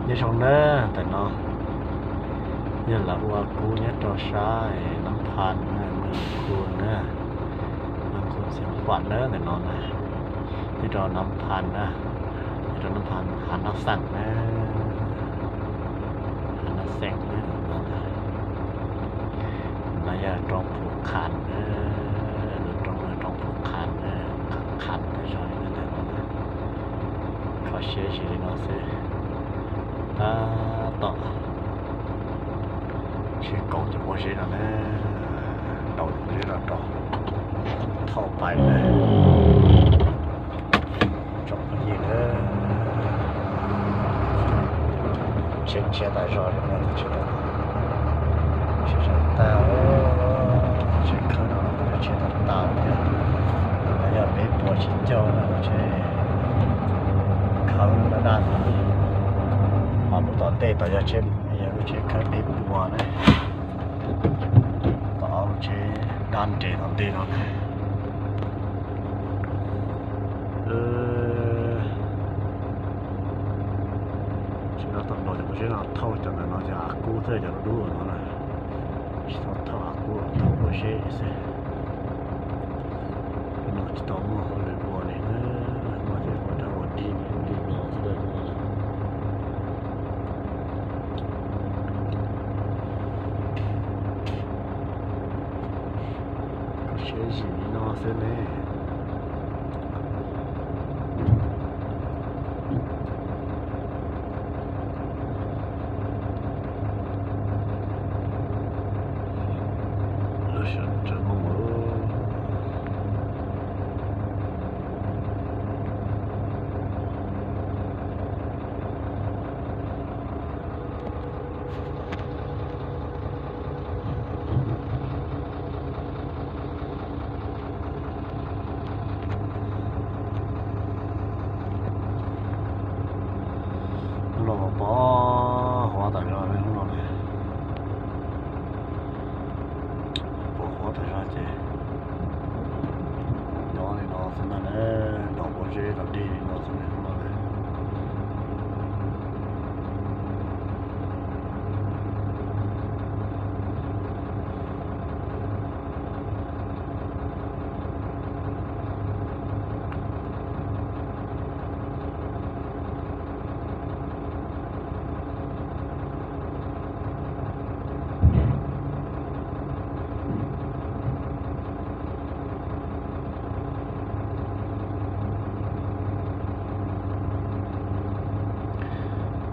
Nyob zoo nawb, ntawm no yog lawv ua kub nyob rau sab Nab Phas na, Mws Khu na, Mws Khu Xeev Khuam na, ntawm no na, nyob rau Nab Phas na, nyob rau Nab Phas Hav Nab Xeem na, Hav Nab Xeem na, ntawm no na. No yog roob Phu Khas na, lub roob, roob Phu Khas na, Khas Khas tej zog li ntawm no na. Kho siab zim li no xwb. Tab tom tsis kaum cov pob zeb no na, ntaus cov pob zeb no rau thauj pais na. Tsoom phooj ywg na, tsheb tshiab tas zog li no, tsheb tshiab tas, tsheb khawb no tshiab tas tas thiab. No yog peb puas tsib caug no lub tsheb khawb daj daj no, ho lub tom ntej tom yog tsheb, yog lub tsheb khawb peb puas na, tom ob lub tsheb dab nres tom ntej no na. Tsis no tom no cov pob zeb no thauj cov ntawm no cov av kub thiab cov dub dub no na. Tsis tau thauj av kub, thauj pob zeb xwb. No tsis tau muaj hauj lwm ua li na, muaj tej ua dab ua dig li no xwb na. Kho siab zim li no xwb ne. Lub sij hawm tsaus ntuj. Hnub no pom huav tas zog li hnub no na. Pom huav tas zog ces nyob li no xwb ntag na, ntaus pob zeb los dig li no xwb hnub no na.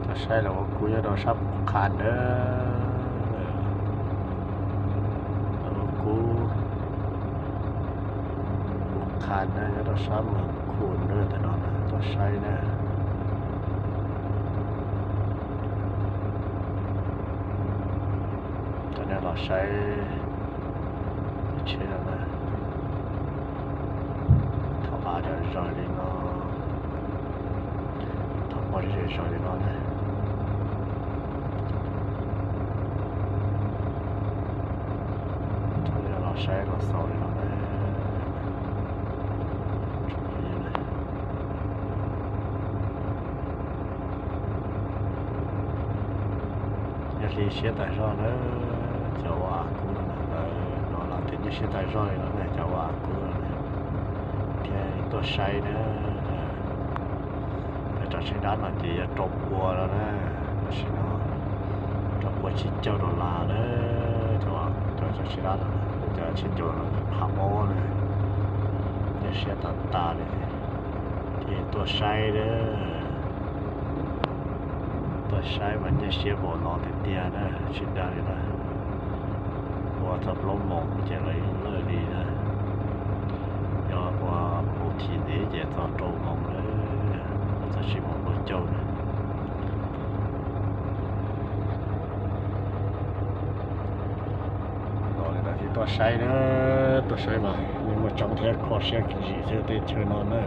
Tuaj saib lawv ua kub nyob rau sab Phu Khas na. Lawv ua kub Phu Khas na, nyob rau sab Mws Khu na, ntawm no na, tuaj saib na. Cov nej los saib tsheb no na, thaum av zom zaws li no, thaum pob zeb zom zaws li no na. Los saib los xaus li no na. Yog hli siab tas zog na, cov ua av kub no na, lawv no los tias nyuaj siab tas zog li no na, cov ua av kub no na, thiaj tuaj saib na. Peb tsob tsheb dab no ces yog rau pua no na, tam sim no rau pua tsib caug dollar na, cov, cov tsheb dab no, cov tsheb caum no phav ob na, nyuaj siab tas tas li. Ces tuaj saib na, tuaj saib mas nyuaj siab npaum no tiag tiag na, tsis dag li na. Ua txog plaub moos ces lawv lawj li na. Yog ua mus thim ntxiv ces txog rau moos na, ua txog tsib moos plaub caug na. Los li ntawd thiaj tuaj saib na, tuaj saib mas yeej muaj tseeb thiab kho siab zim thiab tej chaw no na.